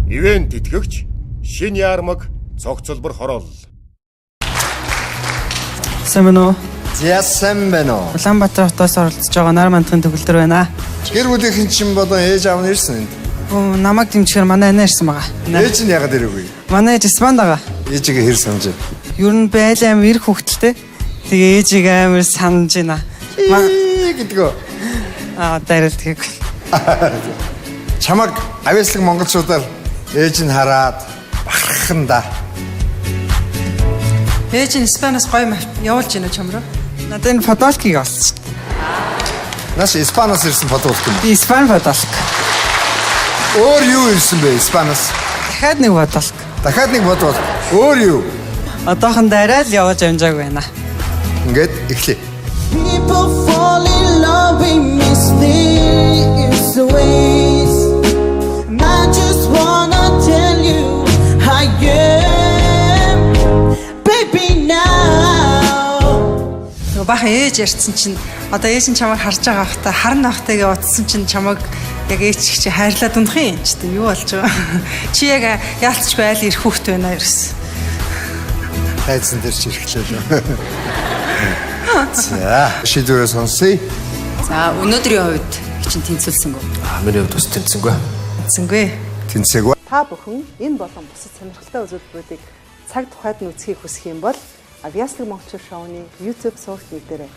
Ивент итгэгч Шин Ярмаг цогцлбор хороол. Сайн байна уу? За, сайн байна уу? Улаанбаатар хотоос оролцож байгаа нар мандахын төгөлдөр байна. Гэр бүлийнхэн чинь болон ээж аав нь ирсэн энд. Намайг дэмжихээр манай анаа ирсэн байгаа. Ээж нь ягаад ирээгүй? Манай ээж Испанд байгаа. Ээжигээ хэр санаж байна? Ер нь би айл амар ирэх хүүхдэлтэй. Тэгээ ээжийг амар санаж байна. Гэдгөө. Аа, дайралт хийхгүй. Чамаг авьяаслаг монголчуудаар ээж нь хараад бахархан да. Ээж нь Испаниас гоё явуулж гинэ чам руу. Надад энэ футболкийг олсон. Наш Испаниас ирсэн футболк юм. Би Испани футболк. Өөр юу ирсэн бэ Испаниас? Дахиад нэг футболк. Дахиад нэг футболк. Өөр юу? Одоохондоо арай л явуулж амжаагүй байна. Ингээд эхлэе. People fall in love in mysterious ways. And I just wanna tell you I am, baby now. Нөгөө бахан ээж ярьсан чинь одоо ээж нь чамайг харж байгаа бах та харна бах та гэж утсан чинь чамайг яг ээж чи хайрлаад унах юм чи тэ юу болж байгаа. Чи яг яалтчгүй айл ирэх хүүхд байна ерөөс. Тайзан дээр чи ирэхлээ лээ. За, шийдвэрээ сонсъё. За, өнөөдрийн хувьд чинь тэнцвэлсэнгүй. А, миний хувьд бас тэнцэнгүй. Тэнцэнгүй. Тэнцээгүй. Та бүхэн энэ болон бусад сонирхолтой үзүүлбэрүүдийг цаг тухайд нь үзэхийг хүсэх юм бол Авьяаслаг монголчууд шоуны YouTube сувагт нэгдээрэй.